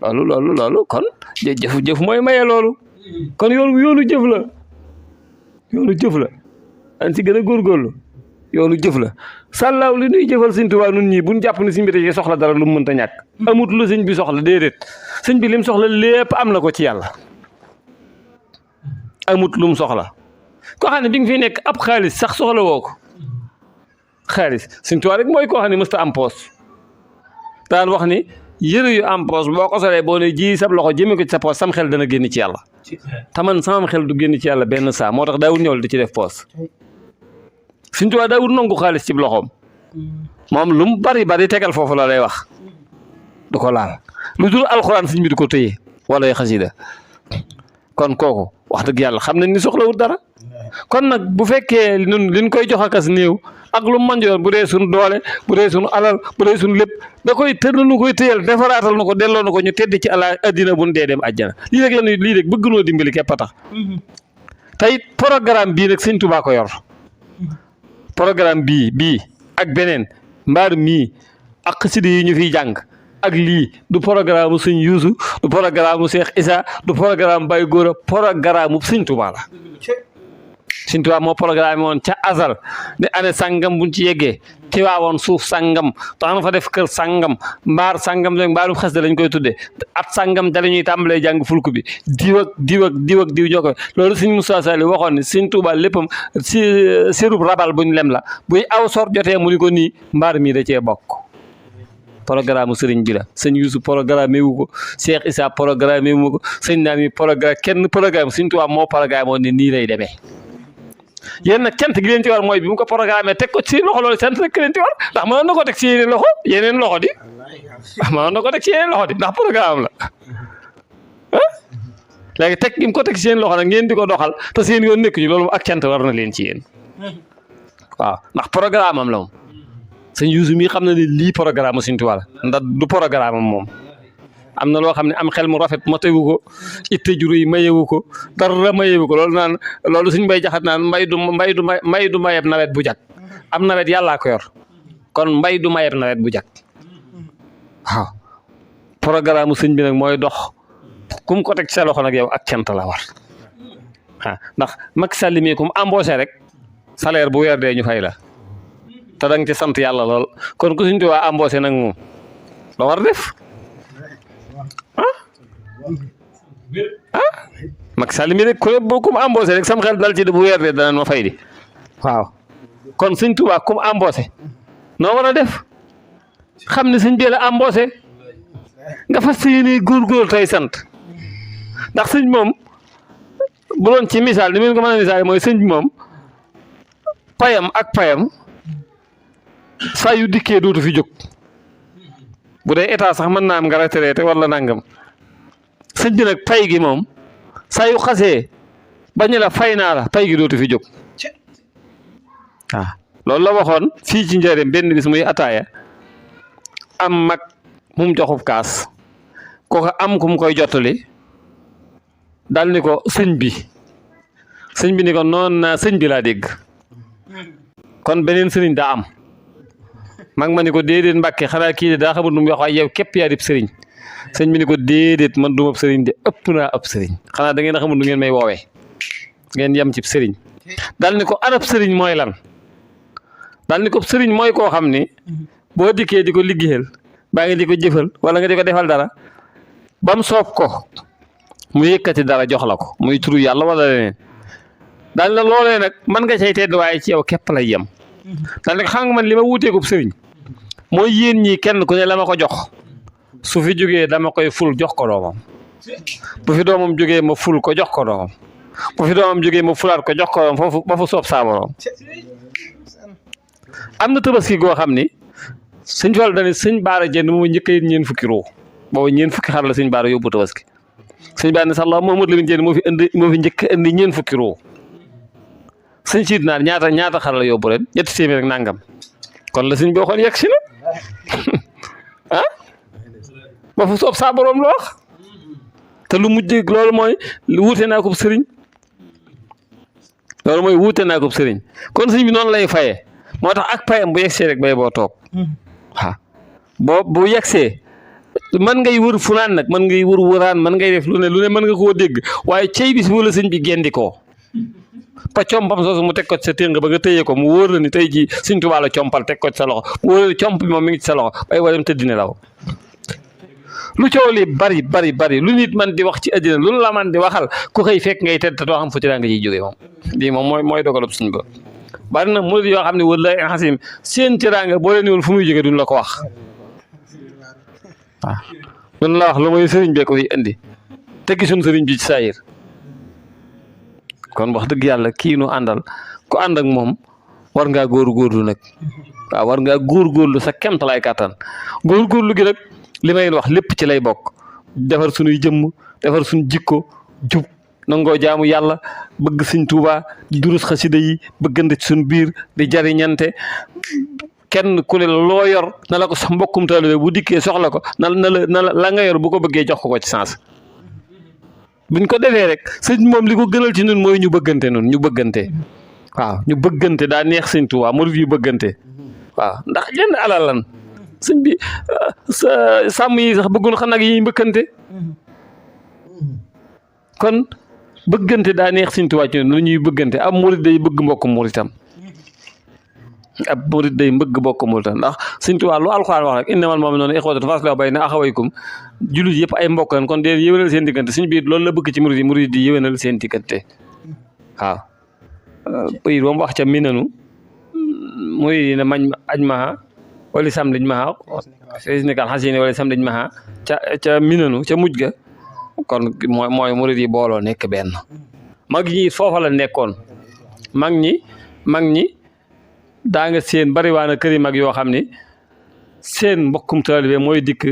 loolu kon jëf mooy maye loolu kon yoonu jëf la an si gën a góorgóorlu yoonu jëf la sàllaaw li ñuy jëfal sëñ Tuubaa nun ñii buñ jàpp ne sëñ bi da soxla dara lu mu mënta ñàkk amut lu sëñ bi soxla déedéet sëñ bi lim soxla lépp am na ko ci yàlla amut lu mu soxla koo xam ne bi nga fi nekk ab xaalis sax soxla woo ko xaalis sëñ Tuubaa rek mooy koo xam ne mësta am poos daan wax ni yëre yu am poos boo ko solee boo ne ji sab loxo jëmee ko ci sa poos sam xel dana génn ci yàlla taman samam xel du génn ci yàlla benn saa moo tax daawul ñëwal di ci def poos sëñ Tuubaa daawul nangu xaalis ci loxoom moom lu mu bari tegal foofu la lay wax du ko laal lu dul alxuraan sëñ bi du ko téye wala ay xasida kon kooku wax dëgg yàlla xam nañ ni soxlawul dara kon nag bu fekkee ñun liñ koy jox akas néew ak lu mu mën yoon bu dee suñu doole bu dee suñu alal bu dee suñu lépp da koy nu koy téyal defaraatal na ko delloo na ko ñu tedd ci addina bu ñu dee dem àjjana lii rek la ñuy lii rek bëgg noo dimbali képp a tax tey programme bii nag sëñ Tuubaa ko yor programme bii ak beneen mbaar mii ak xasida yi ñu fiy jàng ak lii du programme mu sëñ Yuusu du programme mu Cheikh Issa du programme Baye Góora programme mu sëñ Tuubaa la sëñ Tuubaa moo programme woon ca azal ne année sangam buñ ci yeggee Tiwaawoon suuf sangam tax na fa def kër sangam mbaar sangam rek mbaarum xas da lañ koy tuddee at sangam da la ñuy tàmbalee jàng fulku bi diw ak diw ñoo ko loolu sëñ Moussa Sall waxoon ne sëñ Tuubaa léppam si sérub rabal buñ lem la buy aw sor jotee mu ni ko nii mbaar mii da cee bokk programme sëriñ bi la sëñ Youssou programme wu ko Cheikh Issa programme wu ko sëñ naa mi programme kenn programme sëñ Tuubaa moo programme woon ne nii lay demee yéen nag cant gi leen ci war mooy bi mu ko programmé teg ko ci loxo loolu cant rek leen ci war ndax mënoon na ko teg ci yeneen loxo di mënoon na ko teg ci yeneen loxo di ndax programme la léegi teg gi mu ko teg ci seen loxo nag ngeen di ko doxal te seen yoon nekk ñu loolu ak cant war na leen ci yéen waaw ndax programme am la moom sëñ Youssou mii xam na ne lii programme Sëñ Tuubaa la ndax du programme am moom am na loo xam ne am xel mu rafet matewu ko itte juru yi mayewu ko dara mayewu ko loolu suñ bay jaxat naan mbay du mayeb nawet bu jag am nawet yàllaa ko yor kon mbay du mayeb nawet bu jag waaw programme sëñ bi nag mooy dox kum ko teg sa loxo nag yow ak cant la war waaw ndax Macky Sall mi kum embauché rek salaire bu weer dee ñu fay la te danga ci sant yàlla lool kon ku Sëñ Tuubaa embauché nag moom la war def Macky Sall mi rek ku mu embauché rek sam xel dal ci bu weer dee danañ ma fay di waaw kon Sëñ Tuubaa ku mu embauché noo war a def xam ne sëñ bi la embauché nga fas yéene góorgóor tey sant ndax sëñ moom bu doon ci misaal ni ngeen ko mën a misaal mooy sëñ bi moom payam saa yu dikkee dootu fi jóg bu dee état sax mën naa am nga retraité wala nangam sëñ bi nag pay gi moom saa yu xasee bañ la fay naa la pay gi dootu fi jóg waaw loolu la waxoon fii ci njëriñ benn bis muy ataaya am mag mum joxub kaas kooku am ku mu koy jottali dal ni ko sëñ bi ni ko noonu naa sëñ bi laa dégg kon beneen sëriñ daa am mag ma ni ko déedéet Mbàkke xanaa kii de daa xamul nu mu wax waaye yow képp yaa dib sëriñ sëñ bi ni ko déedéet man du ma sëriñ de ëpp naa ab sëriñ xanaa da ngeen a xamul nu ngeen may woowee ngeen yem ci sëriñ dal ni ko arab sëriñ mooy lan dal ni ko sëriñ mooy koo xam ni boo dikkee di ko liggéeyal baa ngi di ko jëfal wala nga di ko defal dara ba mu soob ko mu yëkkati dara jox la ko muy turu yàlla wala leneen daal la loolee nag man nga cay tedd waaye ci yow képp lay yem daal nag xam nga man li ma wuuteekub sëriñ mooy yéen ñii kenn ku ne la ma ko jox su fi jógee dama koy ful jox ko doomam bu fi doomam jógee ma ful ko jox ko doomam bu fi doomam jógee ma fulaat ko jox ko doomam foofu ba fu soob saa borom am na tabaski goo xam ni sëñ Fall dañu sëñ Baara jënd moom njëkk a ñeen fukki roo boobu ñeen fukki xar la sëñ Baara yóbbu tabaski sëñ Baara ne sax la Mamadou Lamine jënd moo fi njëkk a indi ñeen fukki roo sëñ siit naar ñaata xar la yóbbu ren 700 rek nangam kon la sëñ bi waxoon yegg si na ah ba fu soob saa borom la wax te lu mujj loolu mooy wuute naa ko sëriñ loolu mooy wuute naa ko sëriñ kon sëñ bi noonu lay fayee moo tax ak payam bu yegsee rek bay boo toog waaw bu yegsee mën ngay wër funaan nag mën ngay wëraan mën ngay def lu ne mën nga koo dégg waaye cey bis bu la sëñ bi gendikoo pa compam soosu mu teg ko ci sa téng ba nga tëye ko mu wóor la ni tey jii Sëñ Tuubaa la compal teg ko ci sa loxo mu wóor la comp bi moom mi ngi ci sa loxo bay warem tëddine law lu coow li bari lu nit man di wax ci àddina lu la man di waxal ku xëy fekk ngay tedd te doo xam fu ci daa nga ciy jógee moom lii moom mooy dogalub suñ ba bari na murid yoo xam ne wallaahi xasim seen teraanga boo leen woon fu muy jógee duñ la ko wax waaw duñ la wax lu mooy sëriñ bee ko fi indi te gisuñ sëriñ bi ci saayir kon wax dëgg yàlla kii nu àndal ku ànd ak moom war ngaa góorgóorlu nag waaw war ngaa góorgóorlu sa kemtalaay kàttan góorgóorlu gi nag li may wax lépp ci lay bokk defar suñuy jëmm defar suñu jikko jub nangoo jaamu yàlla bëgg Sëñ Tuubaa di durus xasida yi bëggante ci suñu biir di jariñante kenn ku ne loo yor na la ko sax mbokkum taalibe bu dikkee soxla ko na la nga yor bu ko bëggee jox ko ci sens buñ ko defee rek sëñ moom li ko gënal ci ñun mooy ñu bëggante waaw ñu bëggante daa neex Sëñ Tuubaa murid yu bëggante waaw ndax jenn alal lan sëñ bi sàmm yi sax bëggun xam nag yi mbëkkante kon bëggante daa neex Sëñ Tuubaa ci ñun ñuy bëggante ab murid day bëgg mbokk muritam ndax Sëñ Tuubaa lu alxuraan wax rek innamal mu'minuuna ixwatun faslihu bayna axawaykum jullit yëpp ay mbokk lañ kon dee yéwénal seen diggante suñ biir loolu la bëgg ci murid di yéwénal seen diggante waaw bayit moom wax ca minanu muy ne mañ aj maha wala sam dañ maha fisnikal xasine wala sam dañ maha ca minanu ca mujj ga kon mooy murid yi booloo nekk benn mag ñi foofa la nekkoon mag ñi daa nga seen bariwaana kër yi mag yoo xam ni seen mbokkum taalibe mooy dikk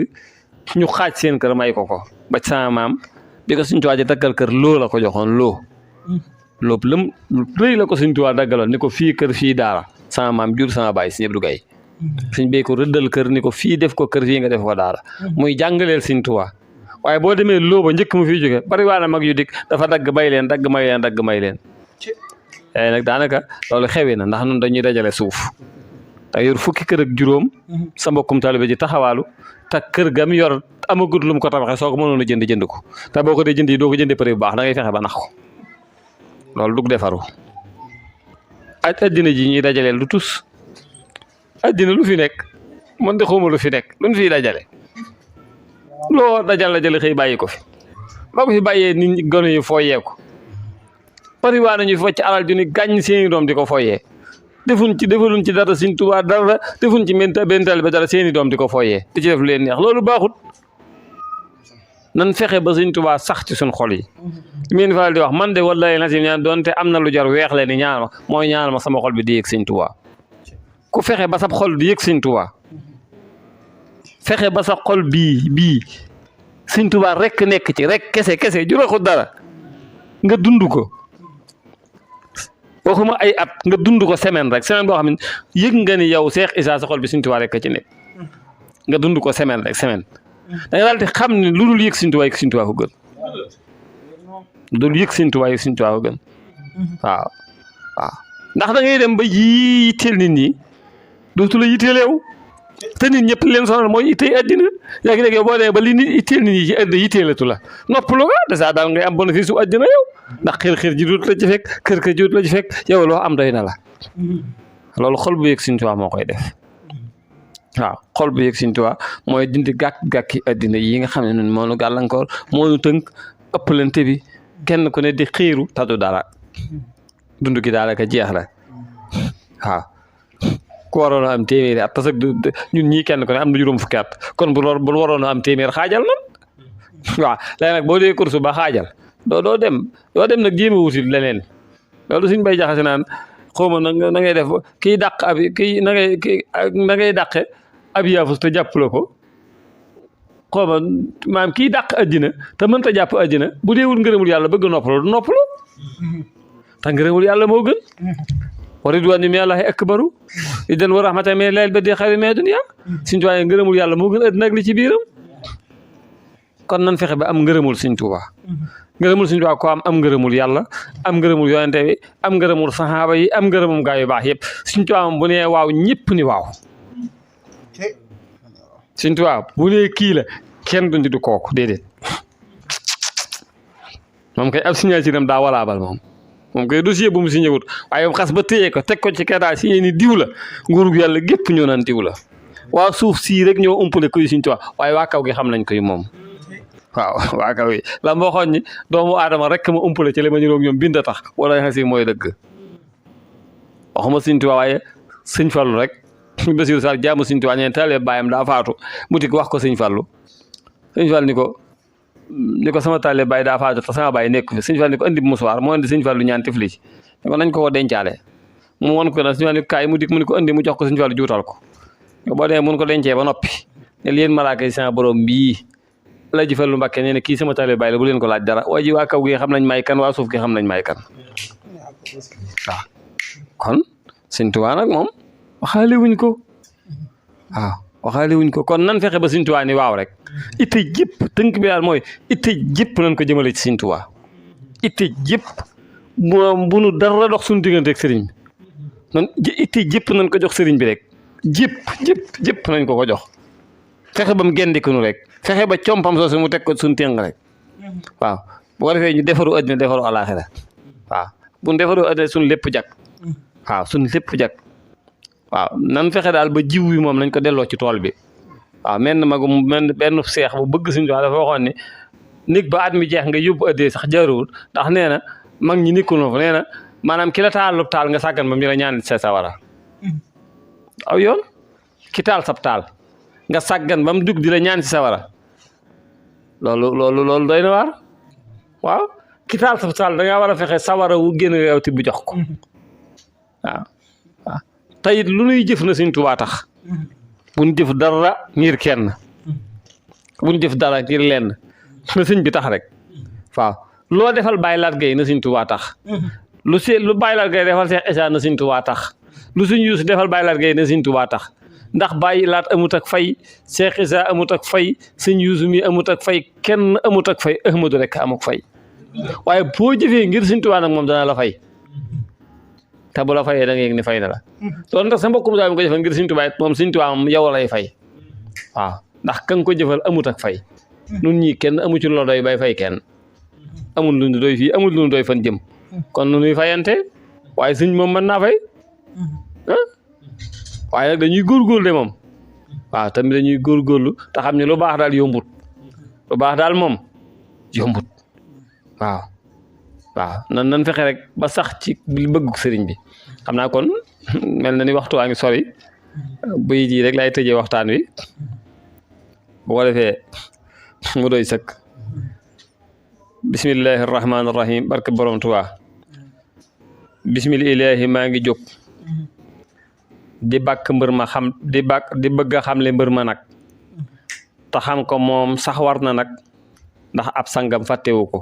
ñu xaaj seen kër may ko ba sama maam bi ko Sëñ Tuubaa ji daggal kër loo la ko joxoon loo lëm rëy la ko Sëñ Tuubaa daggaloon ni ko fii kër fii daara sama maam jur sama baay Sëñ Abdu Gay Sëñ bee ko rëddal kër ni ko fii def ko kër fii nga def ko daara muy jàngaleel Sëñ Tuubaa waaye boo demee loo ba njëkk mu fii jóge bariwaana mag yu dikk dafa dagg may leen nag daanaka loolu xewee na ndax nun dañuy dajale suuf te yor fukki kër ak juróom sa mbokkum taalibe ji taxawaalu te kër gam yor amagut lu mu ko tabaxee soo ko mënoon a jënd ko te boo ko dee jënd yi doo ko jëndee prix bu baax da ngay fexe ba nax ko loolu dug defaru addina ji ñuy dajaleel lu tus addina lu fi nekk man de xawma lu fi nekk luñ fiy dajale loo dajale xëy bàyyi ko fi boo ko fi bàyyee nit gone yi foo yeeku pariwaa nañu fi wàcc alal ju ni gàññ seeni doom di ko foyee defuñ ci dara Sëñ Tuubaa dara defuñ ci benn taalibe dara seeni doom di ko foyee di ci def lu leen neex loolu baaxut nan fexe ba Sëñ Tuubaa sax ci suñ xol yi li ngeen faral di wax man de wallaahi nasim ñaan doonte am na lu jar weex leen ni ñaanal ma mooy ñaanal ma sama xol bi di yëg Sëñ Tuubaa ku fexe ba sa xol di yëg Sëñ Tuubaa fexe ba sa xol bii Sëñ Tuubaa rek nekk ci rek kese ju raxut dara nga dund ko waxuma ay at nga dund ko semaine rek semaine boo xam ne yëg nga ni yow Cheikh Issa sa xol bi Sëñ Tuubaa rek ci nekk nga dund ko semaine rek semaine da nga daal di xam ne lu dul yëg Sëñ Tuubaa Sëñ Tuubaa ko gën lu dul yëg Sëñ Tuubaa Sëñ Tuubaa ko gën waaw waaw ndax da ngay dem ba yitteel nit ñi dootu la yitteel yow te nit ñëpp leen sonal mooy ittey àddina yaa ngi dégg yow boo dee ba li nit itteel nit ñi ci àddina yitteelatu la noppalu nga dèjà daal ngay am bénéfice su àddina yow ndax xër ji dootu la ci fekk kër ji dootu la ci fekk yow loo am doy na la loolu xol bu yëg Sëñ Tuubaa moo koy def waaw xol bu yëg Sëñ Tuubaa mooy dindi gàkki àddina yi nga xam ne ñun moo nu gàllankoor moo nu tënk ëppalante bi kenn ku ne di xiiru tadu dara dund gi daanaka jeex la waaw ku waroon a am téeméeri at parce que ñun ñii kenn ku ne am na juróom fukki at kon bu waroon a am téeméer xaajal nan waaw léegi nag boo dee course ba xaajal doo dem nag jéem a wuti leneen loolu suñ bay jaxase naan xaw ma na ngay def kiy dàq abi kii na ngay dàqe ab yaafus te jàppale ko xaw ma maanaam kiy dàq àddina te mënta jàpp àddina bu deewul ngërëmul yàlla bëgg noppalu du noppalu te ngërëmul yàlla moo gën wa ridwaanu minallaahi akbaru idan wa rahmatan min llaahil badi xayrin mina dunya Sëñ Tuubaa ngërëmul yàlla moo gën àddina ak li ci biiram kon nan fexe ba am ngërëmul Sëñ Tuubaa ngërëmul Sëñ Tuubaa ko am ngërëmul yàlla am ngërëmul yonente bi am ngërëmul saxaaba yi am ngërëmum gaa yu baax yëpp Sëñ Tuubaa bu nee waaw ñëpp ni waaw Sëñ Tuubaa bu nee kii la kenn dundi du kooku déedéet moom kay ab signature am daa walaabal moom koy dossier bu mu signé wut waaye xas ba téye ko teg ko ci ketaay signé ni diw la nguurug yàlla gépp ñoo naan diw la waa suuf sii rek ñoo umpale koy Sëñ Tuubaa waaye waa kaw gi xam nañ koy moom waaw waa kaw yi la moo xoon ñi doomu aadama rek ma umpale ci li ma ñu roog ñoom bind a tax wala xasi mooy dëgg waxuma Sëñ Tuubaa waaye Sëñ Fallu rek Basiru Sall jaamu Sëñ Tuubaa ñeen taale baayam daa faatu mu dik wax ko Sëñ Fallu Sëñ Fallu ni ko sama taale baay daa faatu te sama baay nekk fi Sëñ Fallu ni ko andi musuwaar moo andi Sëñ Fallu ñaan tifli ci ni ko nañ ko dencaale mu won ko na Sëñ Fallu ni ko kaay mu dik mu ni ko andi mu jox ko Sëñ Fallu juutal ko boo dee mun ko dencee ba noppi ne leen malaaka yi sama borom bii la ji Fallu Mbàkke nee ne kii sama taale baay la bu leen ko laaj dara waa ji waa kaw gi xam nañ may kan waa suuf gi xam nañ may kan waaw kon Sëñ Tuubaa nag moom waxaale wuñ ko waaw waxaale wuñ ko kon nan fexe ba Sëñ Tuubaa ni waaw rek itte jëpp tënk bi daal mooy itte jëpp nañ ko jëmale ci Sëñ Tuubaa itte jëpp bu nu dara dox suñu diggante ak sëriñ bi nan itte jëpp nañ ko jox sëriñ bi rek jëpp nañ ko jox fexe ba mu gendiku nu rek fexe ba compam soosu mu teg ko suñu téng rek waaw bu ko defee ñu defaru àddina defaru alaaxira waaw bu ñu defaru àddina suñu lépp jag waaw suñu lépp jag waaw nan fexe daal ba jiw wi moom nañ ko delloo ci tool bi waaw benn seex bu bëgg Sëñ Tuubaa dafa waxoon ni nit ba at mi jeex nga yóbbu addee sax jaruwul ndax nee na mag ñi nekkul fa nee na maanaam ki la taalub taal nga sàggan ba mu la ñaan sa sawara aw yoon ki taal sab taal nga sàggan ba mu dugg di la ñaan si sawara loolu doy na waar waaw ki taal sab taal da ngaa war a fexe sawara wu génn yow ti bu jox ko waaw tayit lu nuy jëf na Sëñ Tuubaa tax buñ jëf dara ngir kenn buñ jëf dara ngir lenn na sëñ bi tax rek waaw loo defal Baay Laat Gay na Sëñ Tuubaa tax lu Baay Laat Gay defal Cheikh Issa na Sëñ Tuubaa tax lu Sëñ Yuusu defal Baay Laat Gay na Sëñ Tuubaa tax ndax Baay Laat amut ak fay Cheikh Issa amut ak fay Sëñ Yuusu mi amut ak fay kenn amut ak fay Ahmadu rek amuk fay waaye boo jëfee ngir Sëñ Tuubaa nag moom dana la fay te bu la fayee da nga yëg ni fay na la loolu ndax sa mbokkum daal mi ko jëfal ngir Sëñ Tuubaa moom Sëñ Tuubaa moom yow lay fay waaw ndax ka nga ko jëfal amut ak fay nun ñii kenn amu ci lu doy bay fay kenn amul lu ñu doy fii amul lu ñu doy fan jëm kon nu ñuy fayante waaye sëñ moom mën naa fay waaye nag dañuy góorgóorlu de moom waaw tamit dañuy góorgóorlu te xam ne lu baax daal yombut lu baax daal moom yombut waaw nan fexe rek ba sax ci bëggu sëriñ bi xam naa kon mel na ni waxtu waa ngi sori buy ji rek lay tëjee waxtaan wi bu ko defee mu doy sëkk bismillahi rahmaani rahim barke borom Tuubaa bismillahi maa ngi jóg di bàkk mbër ma xam di bëgg a xamle mbër ma nag te xam ko moom sax war na nag ndax ab sangam fàttewu ko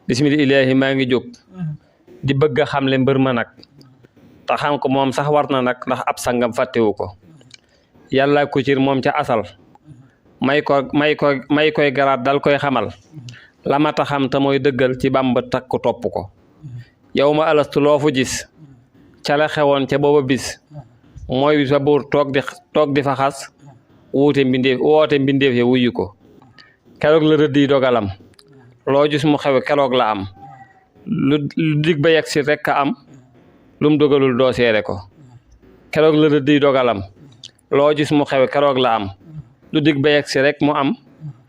bismillaahi maa ngi jóg di bëgg a xamle mbër ma nag te xam ko moom sax war na nag ndax ab sangam fàttewu ko yàlla ko cir moom ca asal may koy garaat dal koy xamal la ma ta xam te mooy dëggal ci Bàmba takku topp ko yow ma alastu loo fu gis ca la xewoon ca booba bis mooy bis ba buur toog di fa xas woote mbindeef ya wuyu ko keroog la rëdd yi dogalam loo gis mu xew keroog la am lu dig ba yegg si rekk a am lum dogalul doo seere ko keroog la rëdd yi dogalam loo gis mu xew keroog la am lu dig ba yegg si rek mu am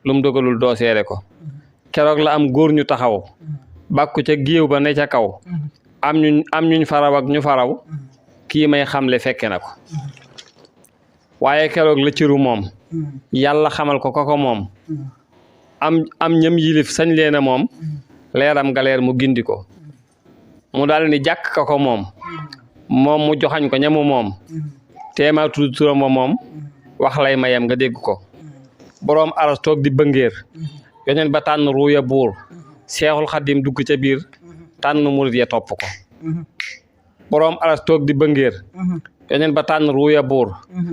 lum dogalul doo seere ko keroog la am góor ñu taxaw bàkku ca géew ba ne ca kaw am ñuñ faraw ak ñu faraw kii may xamle fekke na ko waaye keroog la ciru moom yàlla xamal ko ko moom am ñam yilif sañ leena moom leeram nga leer mu gindi ko mu daal ni jàkk ko moom mu joxañ ko ñamu moom teema tudd turam ba moom wax lay mayam nga dégg ko boroom aras toog di bëngéer yoneen ba tànn ruuya buur seexul xaddim dugg ca biir tànn murit ya topp ko boroom aras toog di bëngéer yoneen ba tànn ruuya buur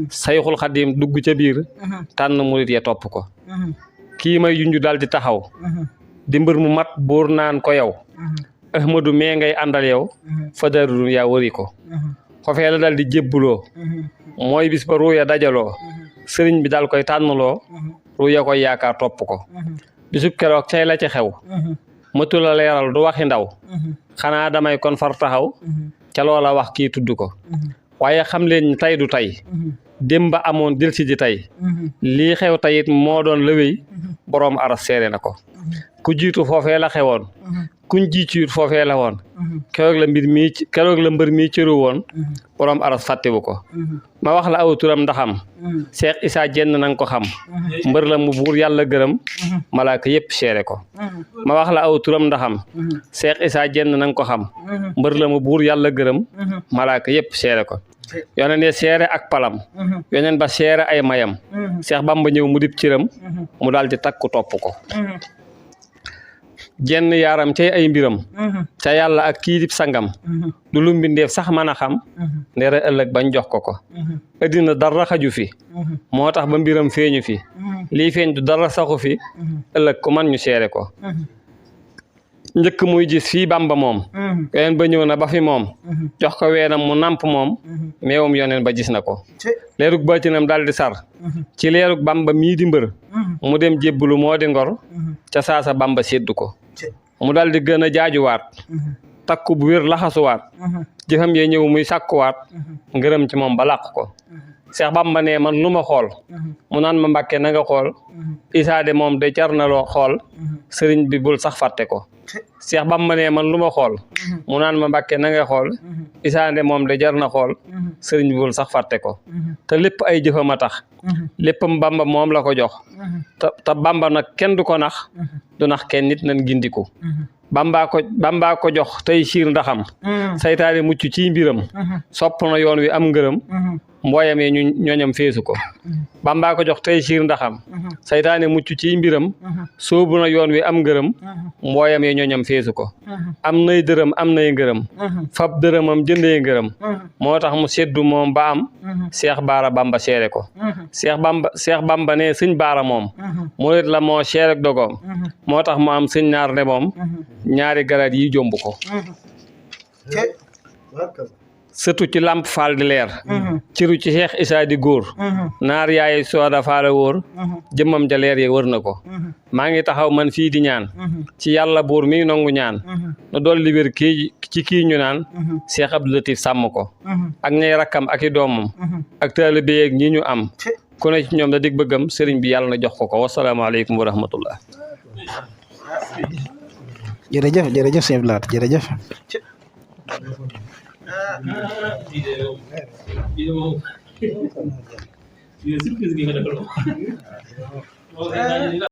seexul xaddim dugg ca biir tànn murit ya topp ko kii may junju dal di taxaw di mbër mu mat buur naan ko yow ahmadu mee ngay àndal yow fa darul yaa wëri ko xofee la dal di jébbuloo mooy bis ba ruuya dajaloo sëriñ bi dal koy tànnloo ruuya koy yaakaar topp ko bisub keroog cay la ci xew mëtu la leeral du waxi ndaw xanaa damay kon far taxaw ca loola wax kii tudd ko waaye xam leen tey du tey démb ba amoon dil si ji tey lii xew tayit moo doon lëwéy boroom aras seere na ko ku jiitu foofee la xewoon kuñ jiituut foofee la woon keroog la mbër mii cëru woon boroom aras fàttewu ko ma wax la aw turam ndaxam Cheikh Issa Diène nanga ko xam mbër la mu buur yàlla gërëm malaaka yépp seere ko ma wax la aw turam ndaxam Cheikh Issa Diène nanga ko xam mbër la mu buur yàlla gërëm malaaka yépp seere ko yoneen ya seere ak palam yoneen ba seere ay mayam Cheikh Bamba ñëw mu dib ciram mu daal di takku topp ko jenn yaaram cay ay mbiram ca yàlla ak kii dib sangam du lu mbindeef sax mën a xam ndere ëllëg bañ jox ko addina dara xaju fi moo tax ba mbiram feeñu fi lii feeñ du dara saxu fi ëllëg ku man ñu seere ko njëkk muy gis fii Bamba moom yoneen ba ñëw na ba fi moom jox ko weenam mu namp moom meewum yoneen ba gis na ko leerug baatinam daal di sar ci leerug Bamba mii di mbër mu dem jébbulu moo di ngor ca saasa Bamba séddu ko mu daal di gën a jaajuwaat takku bu wér laxasuwaat jëfam yee ñëw muy sàkkuwaat ngërëm ci moom ba làq ko Cheikh Bamba ne man lu ma xool mu naan ma Mbàkke na nga xool Issa de moom de jar na loo xool sëriñ bi bul sax fàtte ko Cheikh Bamba ne man lu ma xool mu naan ma Mbàkke na nga xool Issa de moom de jar na xool sëriñ bi bul sax fàtte ko te lépp ay jëfam a tax léppam Bamba moom la ko jox te Bamba nag kenn du ko nax du nax kenn nit nan gindiku Bamba ko jox tey siir ndaxam saytaane mucc ci mbiram sopp na yoon wi am ngërëm mbooyam yi ñoñam feesu ko Bamba ko jox tey siir ndaxam saytaane mucc ci mbiram soobu na yoon wi am ngërëm mbooyam yi ñoñam feesu ko am nay dërëm am nay ngërëm fab dërëmam jëndee ngërëm moo tax mu seddu moom ba am Cheikh Baara Bamba seere ko Cheikh Bamba ne sëñ Baara moom murit la moo seere ak dogoom moo tax mu am sëñ naar ne moom ñaari garaat yi jomb ko sëtu ci Lamp Fall di leer ciru ci Cheikh Issa di góor naar yaay sooda faala wóor jëmmam ja leer yi wër na ko maa ngi taxaw man fii di ñaan ci yàlla buur mi nongu ñaan nu dolli wér kii ñu naan Cheikh Abdou Latif sàmm ko ak ñay rakkam ak i doomam ak taalibe yeeg ñi ñu am ku ne ci ñoom da dig bëggam sëriñ bi yàlla na jox ko wasalaamaaleykum wa rahmatullah jërëjëf sëñ Abdou Lahad jërëjëf